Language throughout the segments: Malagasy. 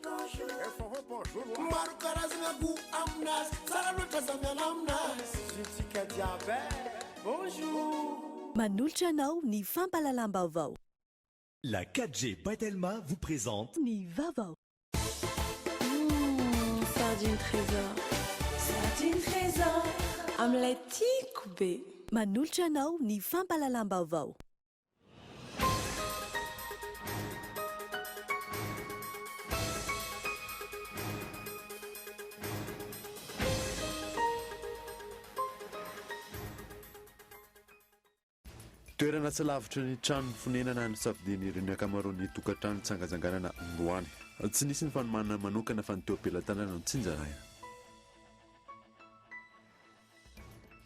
Maro karazagna goût aminazy, tsara loatra za miala aminazy. Zotsika jiaby eh, bonjour. Manolotra anao ny fampahalalam-baovao. La 4G by Telma vous présente. Ny vaovao. Mmh, sardine trésor. Sardine trésor. Amin'ilay tiako be. Manolotra anao ny fampahalalam-baovao. Toerana tsy lavitry ny trano fonenana nosafidian'ireo ankamaroan'ny tokantrano nitsangatsanganana androany. Tsy nisy ny fanomanana manokana fa ny teo am-pelatanana no tsinjaraina.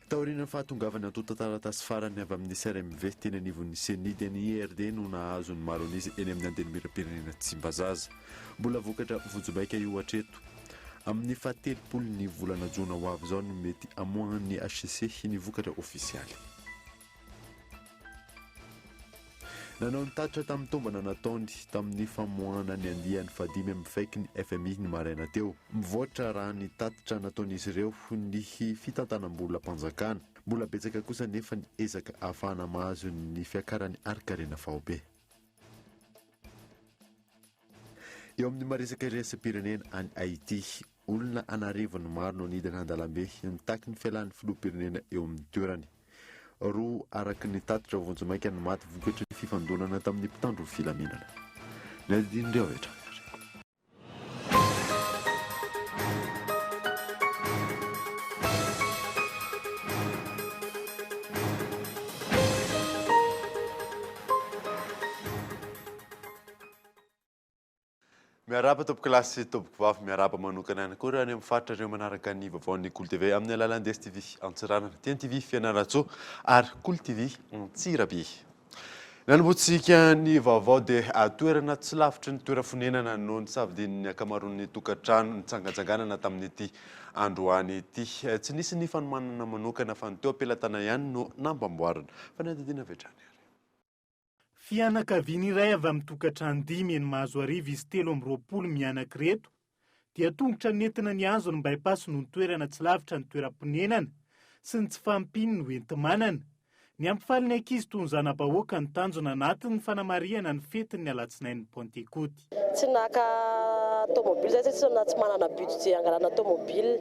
Taorian'ny fahatongavan'ny antontan-taratasy farany avy amin'ny CRMV teny anivon'ny Ceni dia ny IRD no nahazo ny maro an'isa eny amin'ny Antenimierampirenena Tsimbazaza. Mbola vokatra vonjimaika io hatreto. Amin'ny fahatelopolo ny volana jona ho avy izao no mety hamoahan'ny hcc ny vokatra ofisialy. Nanao ny tatitra tamin'ny tombana nataony tamin'ny famoahana ny andiany fahadimy amin'ny fake ny fmi ny maraina teo. Mivoatra raha ny tatitra nataon'izy ireo ny fitantanam-bolam-panjakana. Mbola betsaka kosa anefa ny ezaka ahafahana mahazo ny fiakaran'ny harin-karena faobe. Eo amin'ny maresaka iraisam-pirenena any Haiti, olona an'arivony maro no nidina an-dalambe nitaky ny fialan'ny filoham-pirenena eo amin'ny toerany. Roa araka ny tatitra vonjimaika no maty vokatry ny fifandonana tamin'ny mpitandro filaminana. Ny adidin'ireo avy hatrany ary. Miarahaba tompoko lahy sy tompoko vavy, miarahaba manokana ihany koa ireo any amin'ny faritra ireo manaraka ny vaovaon'ny Kolo TV amin'ny alalan'ny DSTV Antsiranana, TNTV Fianarantsoa ary Kolo TV Antsirabe. Nanombohantsika ny vaovao dia toerana tsy lavitry ny toera-fonenana no nisafidian'ny ankamaroan'ny tokantrano nitsangatsanganana tamin'ity androany ity. Tsy nisy ny fanomanana manokana fa ny teo am-pelatanana ihany no nampamboarina. Fanadihadiana avy hatrany ary. Fianakaviana iray avy amin'ny tokantrano dimy eny Mahazoarivo izy 23 mianaka ireto dia tongotra nentina nihazo ny bypass noho ny toerana tsy lavitra ny toeram-ponenana sy ny tsy fahampian'ny hoenti-manana. Ny hampifaly ny ankizy toy ny zana-bahoaka no tanjona anatin'ny fanamarihana ny fetin'ny alatsinain'ny Pantekoty. Tsy naka tomobile zay satria na tsy manana budget hangalana tomobile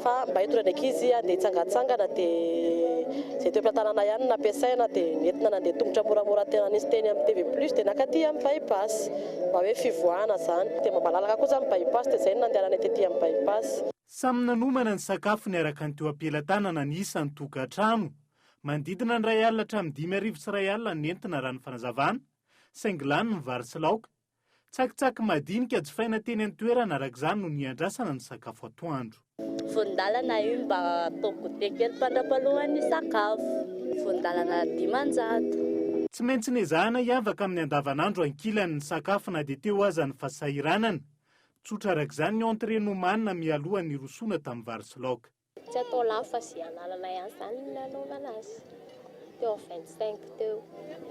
fa mba hitondra ny ankizy handeha hitsangatsangana dia izay teo am-pitantanana ihany no nampiasaina dia nentina nandeha tongotra moramora tena nisy teny amin'ny TV plus dia nankaty amin'ny bypass mba hoe fivoahana izany dia mba malalaka koa izany bypass dia izay no nandehananay tety amin'ny bypass. Samy nanomana ny sakafo niaraka ny teo am-pelatanana ny isan-tokantrano. Manodidina ny 1000 hatramin'ny 5100 ny nentina raha ny fanazavana saingy lany ny vary sy laoka. Tsakitsaky madinika jifaina teny an-toerana araka izany no niandrasana ny sakafo atoandro. Voan-dalana io mba atao goûter kely mpandrapalohan'ny sakafo. Voan-dalana 500. Tsy maintsy nezahana hiavaka amin'ny andavanandro ankilany ny sakafo na dia teo aza ny fahasahiranana. Tsotra araka izany ny entrée nomanina mialoha ny hirosoana tamin'ny vary sy laoka. Tsy atao lafo fa ze analana ihany zany no nanaovana azy. Teo amin'ny 25 teo.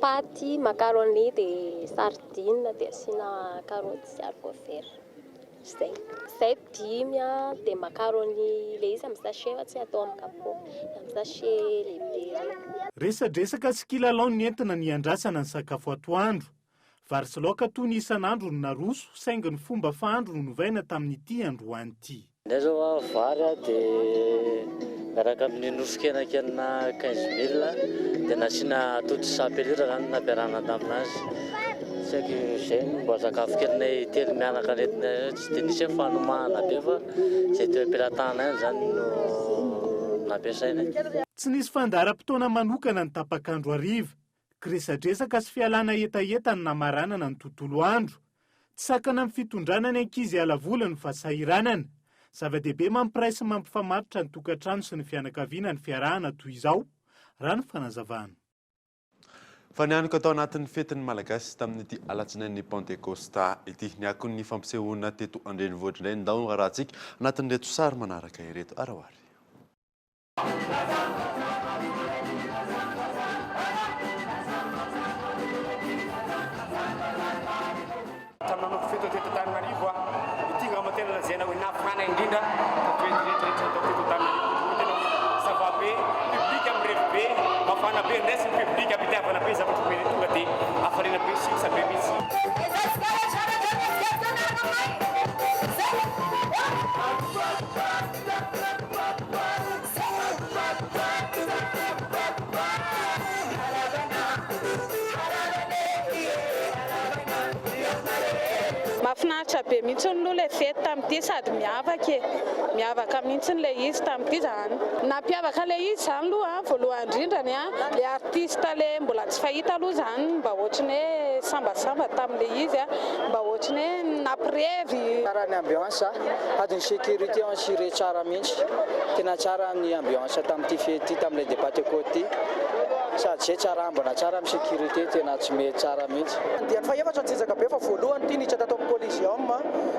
Paty, macaroni dia sardine dia asiana karaoty sy haricot vert. Zay. Zay dimy an, dia macaroni le izy amin'ny sachet fa tsy atao amin'ny kapoaka. Amin'ny sachet lehibe ireny. Resadresaka sy kilalao nentina niandrasana ny sakafo atoandro. Vary sy laoka toy ny isan'andro no naroso saingy ny fomba fahandro no novaina tamin'ity androany ity. Indray zao a, vary a dia miaraka amin'ny nofon-kena kelina quinze mille dia nasiana atody sy chapelure zany nampiarahana taminazy. Tsy haiko izay no mba sakafo kelinay telo mianaka nentinay, tsy dia nisy hoe fanomanana be fa izay teo am-pelatanana ihany zany no nampiasainay. Tsy nisy fandaharam-potoana manokana ny tapak'andro hariva. Kiresadresaka sy fialana hetaheta ny namaranana ny tontolo andro. Tsy sakana amin'ny fitondrana ny ankizy hiala voly ny fahasahiranana. Zava-dehibe mampiray sy mampifamatotra ny tokantrano sy ny fianakaviana ny fiarahana toy izao, raha ny fanazavana. Fa nianoka tao anatin'ny fetin'ny Malagasy tamin'ity alatsinain'ny Pantekosta ity. Ny akon'ny fampisehoana teto an-drenivohitra indray ndao arahantsika anatin'ireto sary manaraka ireto. Araho ary. Hatramin'ny nanomboka fety teto Antananarivo aho. indrindra tamin'ny fety rehetra rehetra natao teto Antananarivo teto tena ça va be, public mirevy be, mafana be, ndraisy ny public am-pitiavana be zavatra omena tonga dia hafaliana be sy isa be mihitsy. Mahafinaritra be mihitsy aloha ilay fety tamin'ity sady miavaka e! Miavaka mihitsy ilay izy tamin'ity izany. Nampiavaka ilay izy izany aloha voalohany indrindrany ilay artiste ilay mbola tsy fahita aloha izany mba ohatry ny hoe sambasamba tamin'ilay izy mba ohatry ny hoe nampirevy. Tsara ny ambiance, sady ny sécurité assurée tsara mihitsy. Tena tsara ny ambiance tamin'ity fety ity, tamin'ilay de Pantecote ity. Sady izay tsara ambina tsara amin'ny sécurité, tena tsy mety tsara mihitsy. Andiany fahefatra ny Tsinjaka Be fa voalohany ity niditra tato amin'ny Coliseum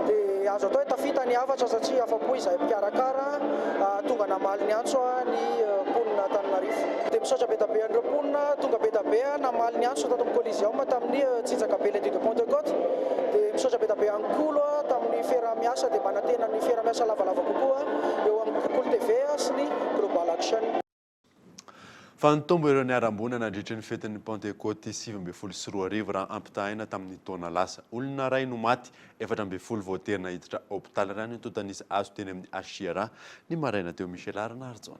dia azo atao hoe tafita ny hafatra satria afa-po izahay mpikarakara tonga namaly ny antso ny mponina Antananarivo. Dia misaotra be dia be an'ireo mponina tonga be dia be namaly ny antso tato amin'ny Coliseum tamin'ny Tsinjaka Be lundi de Pentecôte. Dia misaotra be dia be an'i Kolo tamin'ny fiaraha-miasa dia manantena ny fiaraha-miasa lavalava kokoa eo amin'ny Kolo TV sy ny Global Action. Fa nitombo ireo niharam-boina nandritry ny fetin'ny Pantekôty 2019 raha ampitahaina tamin'ny taona lasa. Olona iray no maty, 14 voatery naiditra hopitaly raha ny antontan'isa azo teny amin'ny HJRA ny maraina teo. Michela Ranarijaona.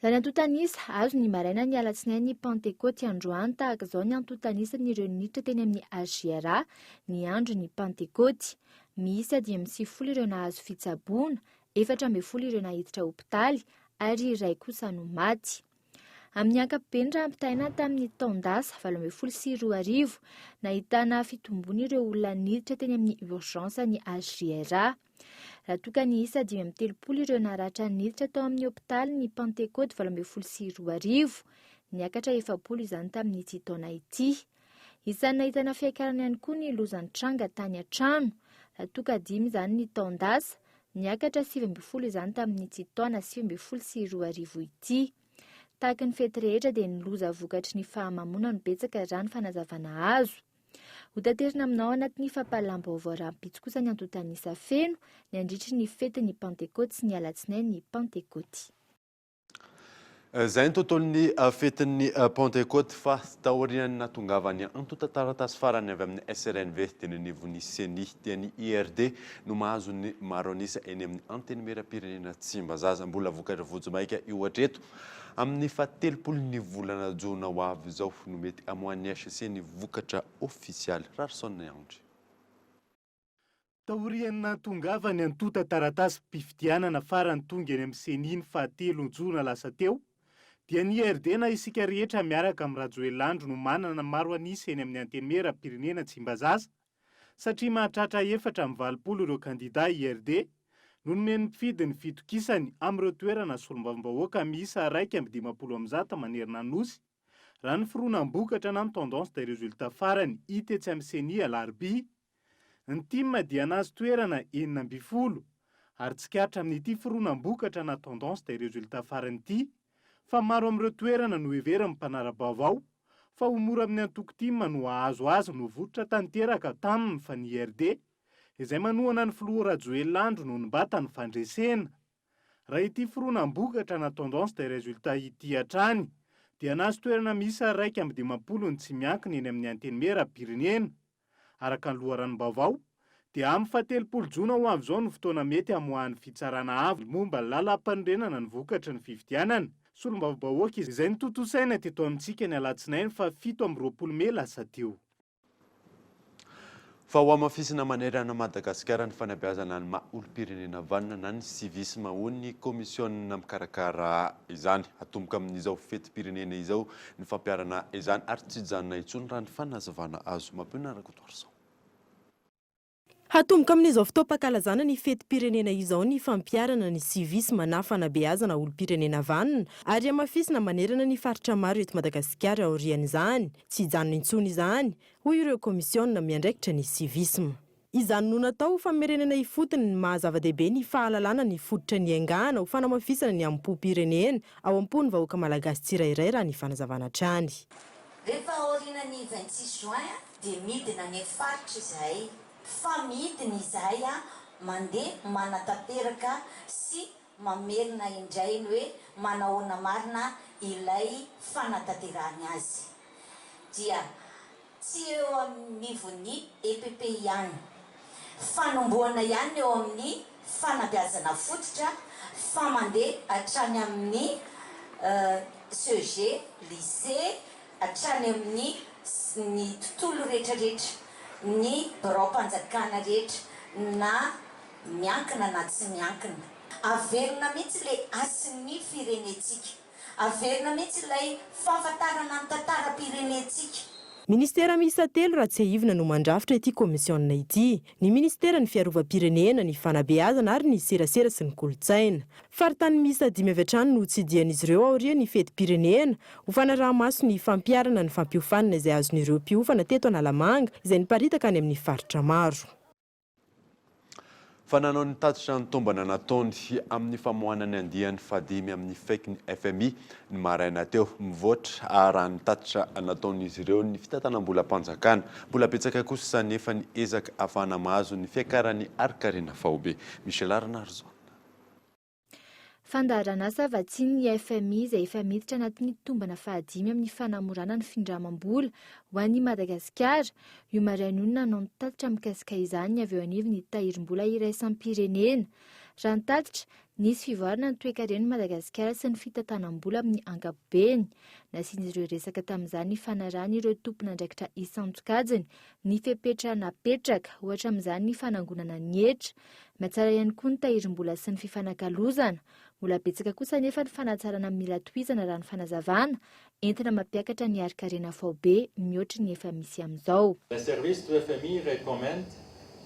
Raha ny antontan'isa azo ny maraina ny alatsinainy Pantekôty androany tahaka izao ny antontan'isan'ireo niditra teny amin'ny HJRA ny andron'ny Pantekôty. Miisa 95 ireo nahazo fitsaboana, 14 ireo naiditra hopitaly ary iray kosa no maty. Amin'ny ankapobeny raha ampitahaina tamin'ny taon-dasa 2018, nahitana fitomboana ireo olona niditra teny amin'ny urgence ny HJRA. Raha toa ka niisa 35 ireo naratra niditra tao amin'ny hopitaly ny Pantekoty 2018, niakatra 40 izany tamin'ity taona ity. Isan'ny nahitana fiakarana ihany koa ny loza nitranga tany an-trano. Raha toa ka dimy izany ny taon-dasa, Niakatra 19 izany tamin'ity taona 2019 ity. Tahaka ny fety rehetra dia ny loza vokatry ny fahamamoana no betsaka raha ny fanazavana azo. Hotaterina aminao anatin'ny fampahalalam-baovao rahampitso kosa ny antontan'isa feno nandritry ny fetin'ny Pantekôty sy ny alatsinain'ny Pantekôty. Izay ny tontolon'ny fetin'ny Pantekoty fa taorian'ny nahatongavan'ny antontan-taratasy farany avy amin'ny SRNV teny anivon'ny Ceni dia ny IRD no mahazo ny maro an'isa eny amin'ny Antenimierampirenena Tsimbazaza. Mbola vokatra vonjimaika io hatreto. Amin'ny fahatelopolo ny volana jona ho avy izao no mety hamoahan'ny hcc ny vokatra ofisialy. Rarison Andry. Taorian'ny nahatongavany antontan-taratasim-pifidianana farany tonga eny amin'ny Ceni ny fahatelo jona lasa teo, dia ny IRD na isika rehetra miaraka amin'i Rajoelina Andry no manana maro an'isa eny amin'ny Antenimierampirenena Tsimbazaza, satria mahatratra 84 ireo kandida IRD no nomen'ny mpifidy ny fitokisany amin'ireo toerana solombavambahoaka miisa 151 manerana ny Nosy, raha ny fironam-bokatra na ny tendance des résultats farany hita etsy amin'ny Ceni Alarobia. Ny tim dia nahazo toerana 16 ary tsikaritra amin'ity fironam-bokatra na tendance des résultats farany ity fa maro amin'ireo toerana no heverin'ny mpanara-baovao fa ho mora amin'ny antoko tim no hahazo azy no vototra tanteraka taminy fa ny IRD izay manohana ny filoha Rajoelina Andry no nibata ny fandresena. Raha ity fironam-bokatra na tendance des résultats ity hatrany dia nahazo toerana miisa 51 ny tsy miankina eny amin'ny Antenimierampirenena. Araka ny loharanom-baovao, dia amin'ny fahatelopolo jona ho avy izao no fotoana mety hamoahan'ny Fitsarana Avo momba ny Lalàmpanorenana ny vokatry ny fifidianana solombavambahoaka izay notontosaina teto amintsika ny alatsinainy faha 27 mey lasa teo. Fa hohamafisina manerana an'i Madagasikara ny fanabeazana ny maha olom-pirenena vanona na ny civisme, hoy ny kaomisionina mikarakara izany. Hatomboka amin'izao fetim-pirenena izao ny fampiharana izany ary tsy hijanona intsony raha ny fanazavana azo. Mampionona Rakotoarison. Hatomboka amin'izao fotoam-pankalazana ny fetim-pirenena izao ny fampiharana ny civisme na fanabeazana olom-pirenena vanona ary hamafisina manerana ny faritra maro eto Madagasikara aorian'izany. Tsy hijanona intsony izany, hoy ireo kaomisiona miandraikitra ny civisme. Izany no natao ho famerenana ifotony ny maha zava-dehibe ny fahalalana ny fototra niaingàna ho fanamafisana ny amim-pom-pirenena ao am-pon'ny vahoaka malagasy tsirairay raha ny fanazavana hatrany. Rehefa aorianan'ny 26 juin dia midina any faritra izahay. Fa midina izahay. mandeha manatanteraka sy mamerina indray ny hoe manahoana marina ilay fanatanterahany azy. Dia tsy eo anivon'ny EPP ihany. Fanombohana ihany eo amin'ny fanabeazana fototra fa mandeha hatrany amin'ny CEG, lycée, hatrany amin'ny ny tontolo rehetrarehetra, ny biraom-panjakana rehetra na miankina na tsy miankina. Averina mihitsy ilay hasin'ny firenentsika. Averina mihitsy ilay fahafantarana ny tantaram-pirenentsika. Minisitera miisa telo raha tsiahivina no mandrafitra ity kaomisiona ity, ny minisiteran'ny Fiarovam-pirenena, ny Fanabeazana ary ny Serasera sy ny Kolontsaina. Faritany miisa dimy avy hatrany no hotsidihan'izy ireo aorian'ny fetim-pirenena, ho fanaraha-maso ny fampiharana ny fampiofanana izay azon'ireo mpiofana teto Analamanga izay niparitaka any amin'ny faritra maro. Fa nanao ny tatitra ny tombana nataony amin'ny famoahana ny andiany fahadimy amin'ny fake ny fmi ny maraina teo. Mivoatra raha ny tatitra nataon'izy ireo ny fitantanam-bolam-panjakana. Mbola betsaka kosa anefa ny ezaka ahafahana mahazo ny fiakaran'ny harin-karena faobe. Michel Rainarison. Fandaharanasa vatsian'ny fmi izay efa miditra anatin'ny tombana fahadimy amin'ny fanamorana ny findramam-bola ho an'i Madagasikara. Io maraina io no nanao ny tatitra mikasika izany ny avy eo anivon'ny tahirim-bola iraisam-pirenena. Raha ny tatitra, nisy fivoarana ny toekaren'i Madagasikara sy ny fitantanam-bola amin'ny ankapobeny. Nasian'izy ireo resaka tamin'izany ny fanarahan'ireo tompon'andraikitra isan-tsokajiny ny fepetra napetraka, ohatra amin'izany ny fanangonana ny hetra. Mihatsara ihany koa ny tahirim-bola sy ny fifanakalozana. Mbola betsaka kosa anefa ny fanatsarana mila tohizana raha ny fanazavana, entina mampiakatra ny harin-karena faobe mihoatry ny efa misy amin'izao. Les services du FMI recommandent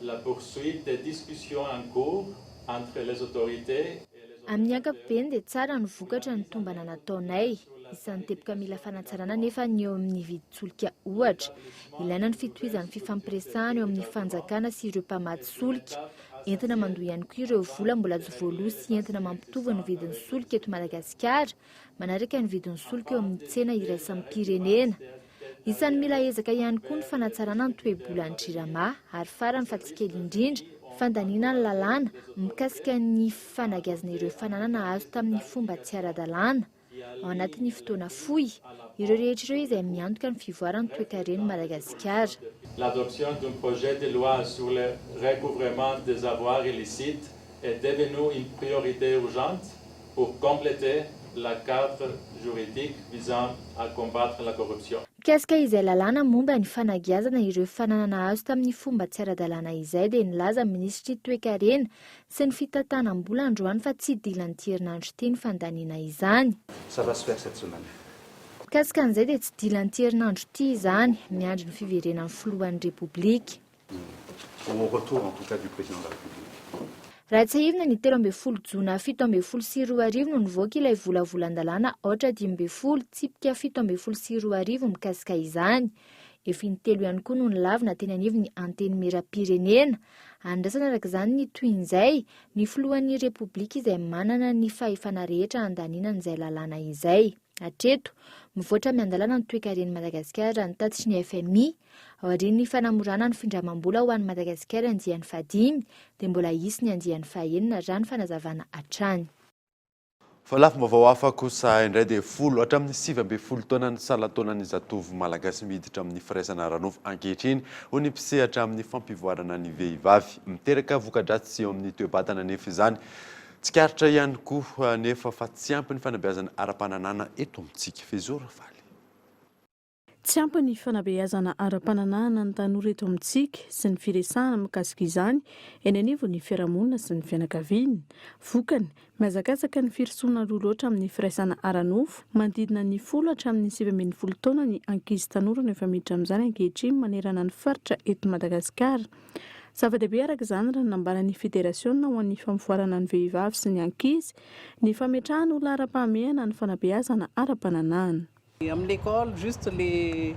la poursuite des discussions en cours entre les autorités et les Amin'ny ankapobeny dia tsara ny vokatra ny tombana nataonay. Isan'ny teboka mila fanatsarana anefa ny eo amin'ny vidin-tsolika ohatra. Ilaina ny fitohizan'ny fifampiresahana eo amin'ny fanjakana sy ireo mpamatsy solika. Entina mandoa ihany koa ireo vola mbola tsy voaloa sy entina mampitovy ny vidin'ny solika eto Madagasikara manaraka ny vidin'ny solika eo amin'ny tsena iraisam-pirenena. Isan'ny mila ezaka ihany koa ny fanatsarana ny toe-bolan'ny Jirama ary farany fa tsy kely indrindra, fandaniana ny lalàna mikasika ny fanagiazana ireo fananana azo tamin'ny fomba tsy ara-dalàna. Ao anatin'ny fotoana fohy, ireo rehetra ireo izay miantoka ny fivoaran'ny toekaren'i Madagasikara. L'adoption d'un projet de loi sur le recouvrement des avoirs illicites est devenue une priorité urgente pour compléter la cadre juridique visant à combattre la corruption. Mikasika izay lalàna momba ny fanagiazana ireo fananana azo tamin'ny fomba tsy ara-dalàna izay dia nilaza ny minisitry toekarena sy ny fitantanam-bola androany fa tsy dilan'ity herinandro ity ny fandaniana izany. Ça va se faire cette semaine. Mikasika an'izay dia tsy dilan'ity herinandro ity izany, miandry ny fiverenan'ny filohan'ny Repoblika. Au retour en tout cas du président de la République. Raha tsiahivina ny 13 jona 2017 no nivoaka ilay volavolan-dalàna aotra 15 tsipika 2017 mikasika izany. Efa intelo ihany koa no nolavina teny anivon'ny Antenimierampirenena. Andrasana araka izany ny tohin'izay, ny filohan'ny Repoblika izay manana ny fahefana rehetra handaniana an'izay lalàna izay. Hatreto, mivoatra miandalana ny toekaren'i Madagasikara raha ny tatitry ny FMI. Aorian'ny fanamorana ny findramam-bola ho an'i Madagasikara andiany fahadimy, dia mbola hisy ny andiany fahenina raha ny fanazavana hatrany. Fa lafim-baovao hafa kosa indray dia folo hatramin'ny 19 taona ny salan-taonan'ny zatovo malagasy miditra amin'ny firaisana ara-nofo ankehitriny, hoy ny mpisehatra amin'ny fampivoarana ny vehivavy. Miteraka voka-dratsy eo amin'ny toe-batana anefa izany. Tsikaritra ihany koa anefa fa tsy ampy ny fanabeazana ara-pananahana eto amintsika. Fehizoro Rafaly. Tsy ampy ny fanabeazana ara-pananahana ny tanora eto amintsika sy ny firesahana mikasika izany eny anivon'ny fiarahamonina sy ny fianakaviana. Vokany, mihazakazaka ny firosoana aloha loatra amin'ny firaisana ara-nofo. Manodidina ny folo hatramin'ny 19 taona ny ankizy tanora no efa miditra amin'izany ankehitriny manerana ny faritra eto Madagasikara. Zava-dehibe araka izany raha ny nambaran'ny Federasiona ho an'ny fampivoarana ny vehivavy sy ny ankizy ny fametrahana ho laharam-pahamehana ny fanabeazana ara-pananahana. Amin'ny l'école juste le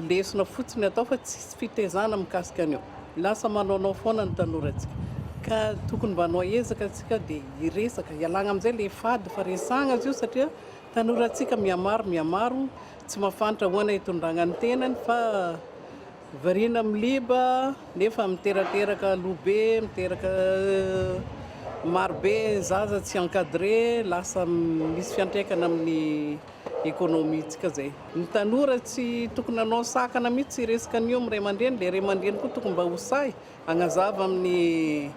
lesona fotsiny atao fa tsisy fitaizana mikasika an'io. Lasa manaonao foana ny tanorantsika. Ka tokony mba hanao ezaka antsika dia hiresaka, hialagna amin'izay le fady fa resahagna izy io satria tanorantsika mihamaro mihamaro, tsy mahafantra ahoana hitondragna ny tenany fa. Variana miliba nefa miterateraka aloha be, miteraka maro be zaza tsy encadré, lasa misy fiantraikany amin'ny économie-ntsika zay. Ny tanora tsy tokony hanao sakana mihitsy hiresaka an'io amin'ny ray aman-dreny, le ray aman-dreny koa tokony mba ho sahy hagnazava amin'ny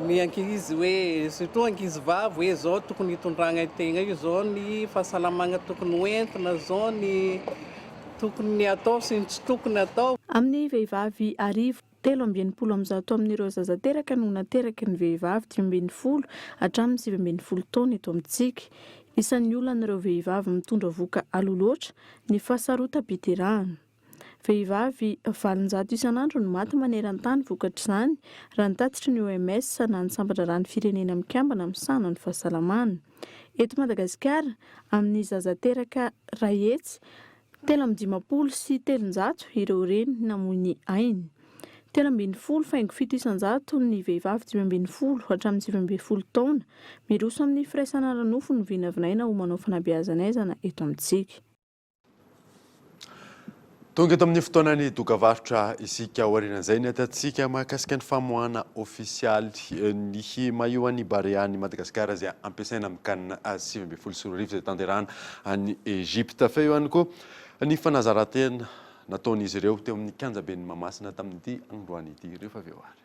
ny ankizy hoe surtout ankizy vavy hoe zao tokony hitondragna tegna io, zao ny fahasalamagna tokony ho entina, zao ny tokony atao sy ny tsy tokony atao. Amin'ny vehivavy 163 amin'ireo zaza teraka no nateraky ny vehivavy 15 hatramin'ny 19 taona eto amintsika. Isan'ny olan'ireo vehivavy mitondra vohoka aloha loatra ny fahasarotam-piterahana. Vehivavy 800 isan'andro no maty maneran-tany vokatr'izany, raha ny tatitry ny OMS na ny Sampan-draharahan'ny Firenena Mikambana misahana ny fahasalamana. Eto Madagasikara, amin'ny zaza teraka 153 ireo reny namoy ny ainy. 13.7% ny vehivavy 15 hatramin'ny 19 taona miroso amin'ny firaisana ara-nofo no vinavinaina ho manao fanabeazan'aizana eto amintsika. Tonga eto amin'ny fotoanan'ny dokavarotra isika aorianan'izay ny atantsika mahakasika ny famoahana ofisialy ny maillot an'ny Barea an'i Madagasikara izay ampiasaina amin'ny CAN 2019 izay tanterahana any Egypte. Fa eo ihany koa ny fanazarantena nataon'izy ireo teo amin'ny kianjaben'i Mahamasina tamin'ity androany ity rehefa avy eo ary.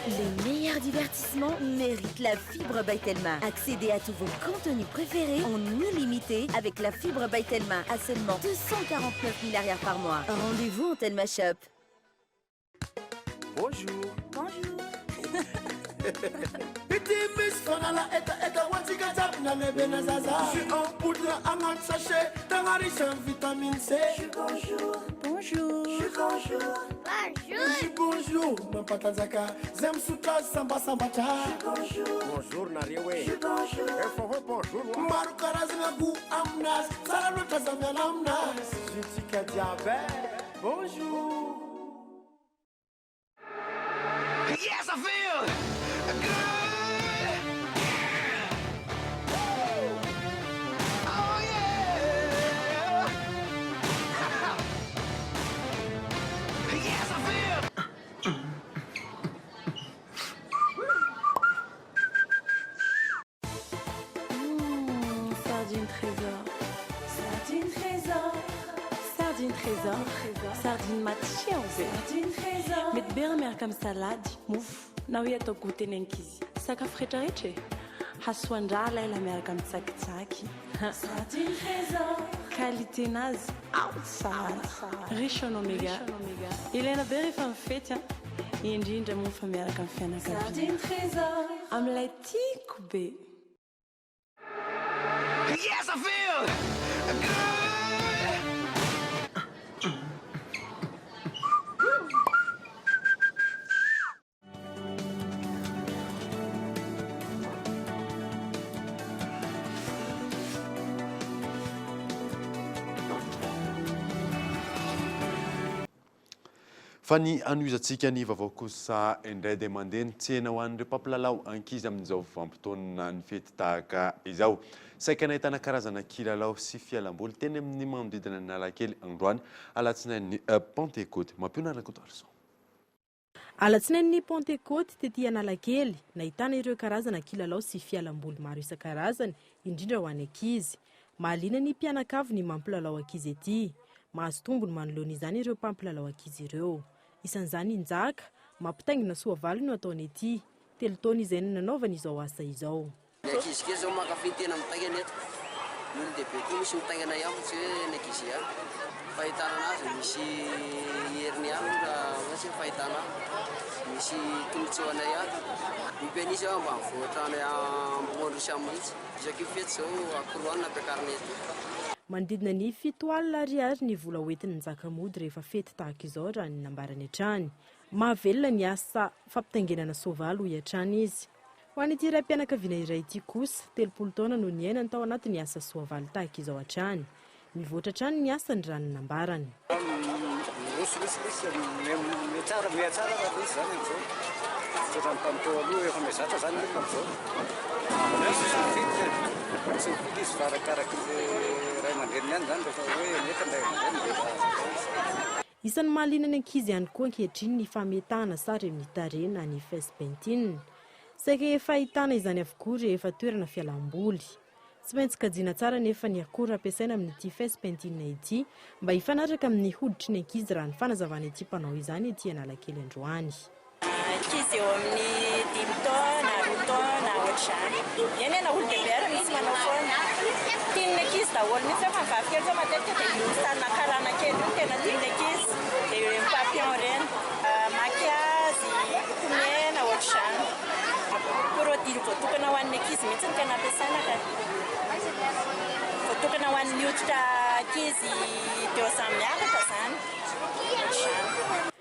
Les meilleurs divertissements méritent la fibre by Telma. Accédez à tous vos contenus préférés en illimité avec la fibre by Telma à seulement 249 000 arrières par mois. Rendez-vous en Telma Shop. Bonjour. Bonjour. Ity misy fanala hetaheta ho antsika jiaby na lehibe na zaza. Jus en poudre agnaty sachet, tegna riche en vitamine C. Jus bonjour. Bonjour. Jus bonjour. Bonjour. Jus bonjour mampatanjaka zay misotro azy sambasambatra. Jus bonjour. Bonjour nareo e. Jus bonjour. Efa hoe bonjour wa. Maro karazagna goût aminazy, tsara loatra za miala aminazy. Jus-tsika jiaby e. Bonjour. Yes, I feel good. Oh yeah. Yes, I feel. Mmh, sardine trésor. Sardine trésor. Sardine trésor. Sardine matsiro be. Sardine trésor. Mety be raha miaraka amin'ny salady, mofo na hoe atao goûter ny ankizy. Sakafo rehetrarehetra e. Hasoan-draha laila miaraka amin'ny tsakitsaky. Sardine trésor. Qualité nazy ao tsara. Riche en oméga. Ilaina be rehefa mifety an. Indrindra moa fa miaraka amin'ny fianakaviana. Sardine trésor. Amin'ilay tiako be. Yes, I feel good. Fa ny hanohizantsika ny vaovao kosa indray dia mandeha ny tsena ho an'ireo mpampilalao ankizy amin'izao vanim-potoana ny fety tahaka izao. Saika nahitana karazana kilalao sy fialamboly teny amin'ny manodidina an'Analakely androany alatsinain'ny Pantekoty. Mampionona Rakotoarison. Alatsinain'ny Pantekoty tety Analakely, nahitana ireo karazana kilalao sy fialamboly maro isan-karazany, indrindra ho an'ny ankizy. Mahaliana ny mpianakavy ny mampilalao ankizy ety. Mahazo tombony manoloana izany ireo mpampilalao ankizy ireo. Isan'izany i Njaka, mampitaingina soavaly no ataony ety. 3 taona izay no nanaovany izao asa izao. Ny ankizy kely izao mankafy ny tena mitaingina eto. Ny olon-dehibe koa misy mitaingana ihany fa tsy hoe ny ankizy ihany. Fahitana anazy misy heriny ihany raha ohatsy ny fahitana ahy. Misy tombontsoa anay ihany. Mipy an'isa aho ambanivohitra any Ambondro sy Amorontsy. Isaky ny fety izao akorohana no ampiakarina eto. Manodidina ny 7000 ariary ny vola hoentin'ny Njaka mody rehefa fety tahaka izao raha ny nambarany hatrany. Mahavelona ny asa fampitaingenana soavaly hoy hatrany izy. Ho an'ity raim-pianakaviana iray ity kosa, 30 taona no niainany tao anatin'ny asa soavaly tahaka izao hatrany. Mivoatra hatrany ny asany raha ny nambarany. Mirosoroso ilay izy, mihatsara, mihatsara raha ilay izy izany amin'izao. Mihoatra ny tamin'ny teo aloha, efa mihazatra izany ny olona amin'izao. Misy tsy mifidy e, tsy mifidy izy fa arakaraky ny ray aman-dreniny ihany izany rehefa hoe mety ny ray aman-dreniny dia efa azo atao izy. Isan'ny mahaliana ny ankizy ihany koa ankehitriny ny fametahana sary amin'ny tarehy na ny face painting. Saika efa ahitana izany avokoa rehefa toerana fialam-boly. Tsy maintsy kajiana tsara anefa ny akora ampiasaina amin'ity face painting ity mba hifanaraka amin'ny hoditry ny ankizy raha ny fanazavana ity mpanao izany ety Analakely androany. Ankizy eo amin'ny dimy taona, roa taona, ohatr'izany. Eny e, na olon-dehibe ary misy manao foana. Tian'ny ankizy daholo mihitsy fa ny vavy kely izao matetika dia io sarina karana kely io no tena tian'ny ankizy. Dia ireny papillon ireny. Maquillage, loko mena, ohatr'izany. Produit voatokana ho an'ny ankizy mihitsy no tena ampiasaina ka. Voatokana ho an'ny hoditra ankizy deux ans miakatra izany. Ohatr'izany.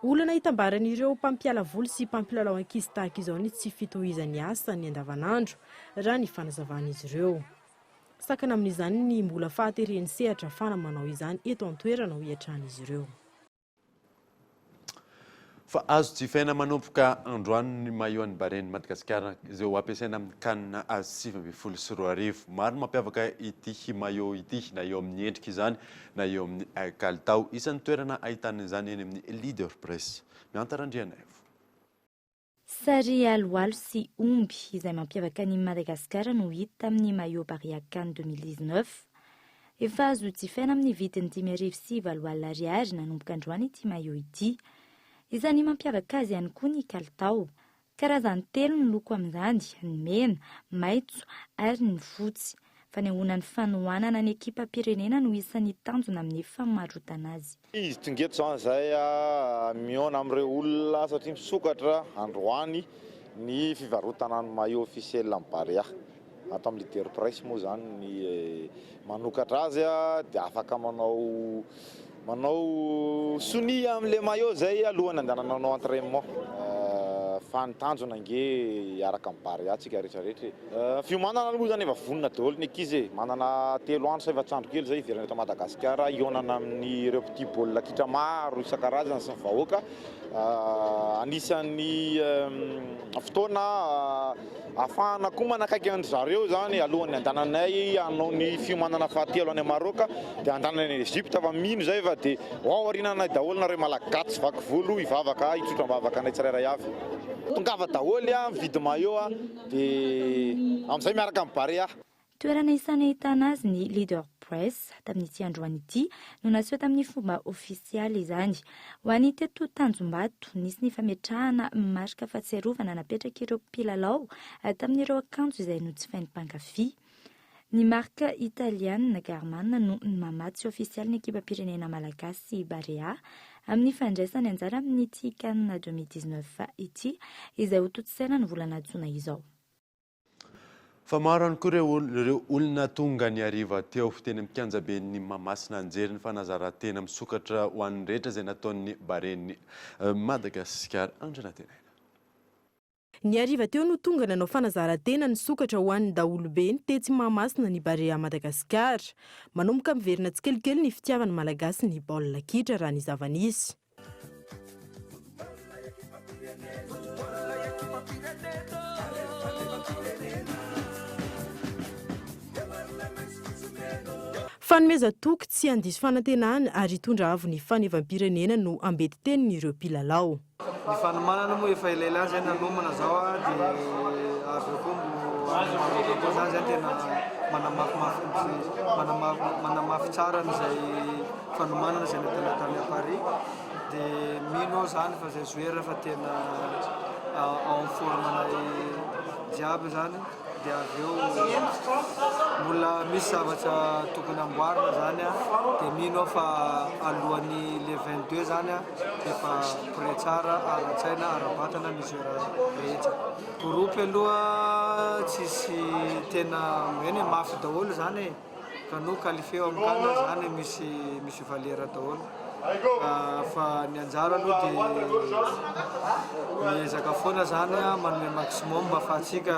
Olana itambaran'ireo mpampiala voly sy mpampilalao ankizy tahaka izao ny tsy fitohizan'ny asa ny andavanandro, raha ny fanazavan'izy ireo. Sakana amin'izany ny mbola fahateren'ny sehatra ahafahana manao izany eto an-toerana, hoy hatrany izy ireo. Fa azo jifaina manomboka androany ny maillot an'ny Baren'i Madagasikara izay ho ampiasaina amin'ny Can 2019. Maro ny mampiavaka ity maillot ity na eo amin'ny endrika izany na eo amin'ny kalitao. Isan'ny toerana ahitana izany eny amin'ny Leader Press. Mihanta Randrianaivo. Sary aloalo sy omby izay mampiavaka an'i Madagasikara no hita tamin'ny maillot Barea Can 2019. Efa azo jifaina amin'ny vidiny 80 5 ariary nanomboka androany ity maillot ity. Isan'ny mampiavaka azy ihany koa ny kalitao. Karazany telo ny loko amin'izany, ny mena, maitso ary ny fotsy. Fanehoana ny fanohanana ny ekipam-pirenena no isan'ny tanjona amin'ny famarotana azy. Izy tonga eto izany izay mihaona amin'ireo olona satria misokatra androany ny fivarotana ny maillot officiel amin'ny Barea. Ato amin'ny Leader Price moa izany ny manokatra azy dia afaka manao manao sonia amin'ilay maillot izay alohan'ny andehanana hanao entrainement. Fa ny tanjona ange hiaraka amin'ny Barea tsika rehetra rehetra e. Fiomanana aloha izany efa vonona daholo ny ankizy e. Manana telo andro sa efatra andro kely izay hiverina eto Madagasikara hihaonana amin'ireo mpitia baolina kitra maro isan-karazany sy ny vahoaka. Anisan'ny fotoana ahafahana koa manakaiky an-dry zareo izany alohan'ny handananay hanao ny fiomanana fahatelo any Maroc dia handanana any Egypte fa mino izay fa dia ho ao aoriananay daholo nareo Malagasy vaky volo hivavaka hitsotra am-bavaka anay tsirairay avy. Tongava daholo mividy maillot dia amin'izay miaraka amin'ny Barea. Toerana isan'ny ahitana azy ny Leader Press tamin'ity androany ity no naseho tamin'ny fomba ofisialy izany. Ho an'ny teto Tanjombato, nisy ny fametrahana marika fahatsiarovana napetrak'ireo mpilalao tamin'ireo akanjo izay nojifain'ny mpankafy. Ny marika italiana Garman no mamatsy ofisialy ny ekipam-pirenena malagasy Barea amin'ny fandraisany anjara amin'ity Can 2019 ity izay hotontosaina ny volana jona izao. Fa maro ihany koa ireo ireo olona tonga ny hariva teo teny amin'ny kianjaben'ny Mahamasina nijery ny fanazaran-tena misokatra ho an'ny rehetra izay nataon'ny Baren'i Madagasikara. Andry Anantenaina. Ny hariva teo no tonga nanao fanazaran-tena nisokatra ho an'ny daholobe ny tetsy Mahamasina ny Barea Madagasikara. Manomboka miverina tsikelikely ny fitiavan'ny Malagasy ny baolina kitra raha ny zava-nisy. Fanomezan-toky tsy handiso fanantenana ary hitondra avo ny fanevam-pirenena no ambeti-tenin'ireo mpilalao. Ny fanomanana moa efa elaela zay nanomana zao a dia avy eo koa mbo any Maroc koa zany zay tena manamafimafy manamafy manamafy tsara an'izay fanomanana izay nataonay tany à Paris dia mino aho zany fa zay joueur fa tena en forme anay jiaby zany. dia avy eo mbola misy zavatra tokony amboarina zany dia mino aho fa alohan'ny le 22 zany efa prêt tsara ara-tsaina, ara-batana ny joueur rehetra. Groupe aloha tsisy tena eny e, mafy daholo zany e, ka nous qualifier ao amin'ny CAN zany misy misy valeur daholo fa ny anjara aloha dia miezaka foana zany manome maximum mba ahafahantsika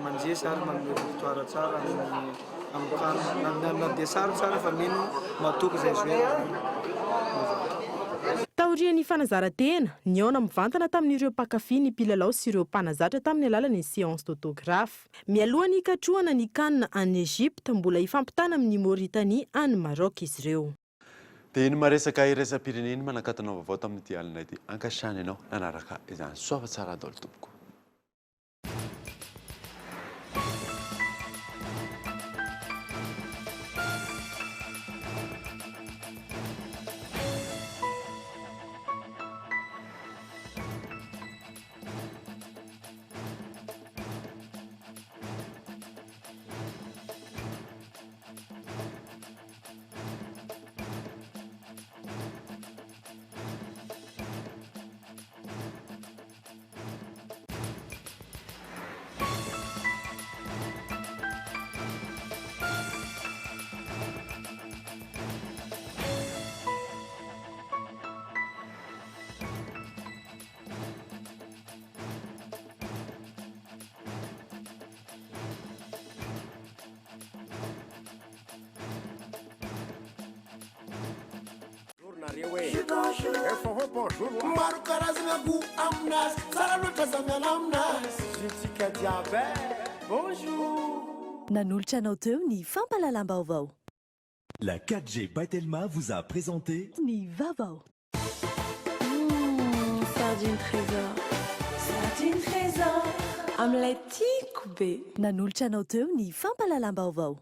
mandresy ary manome victoire tsara amin'ny amin'ny CAN na dia sarotra ary fa mino matoky izay joueur zany. Taorian'ny fanazaran-tena, nihaona mivantana tamin'ireo mpankafy ny mpilalao sy ireo mpanazatra tamin'ny alalan'ny séance d'autographe. Mialoha ny hikatrohana ny Can any Egypte, mbola hifampitana amin'i Mauritanie any Maroc izy ireo. Dia ny maresaka iraisam-pirenena manakatona vaovao tamin'ity alina ity. Ankasitrahana ianao nanaraka izany. Soa fa tsara daholo tompoko. Maro karazagna goût aminazy, tsara loatra za miala aminazy. Zitsika jiaby eh, bonjour. Nanolotra anao teo ny fampahalalam-baovao. La 4G by Telma vous a présenté. Ny vaovao. Hum, sardine trésor. Sardine trésor. Amin'ilay tiako be. Nanolotra anao teo ny fampahalalam-baovao.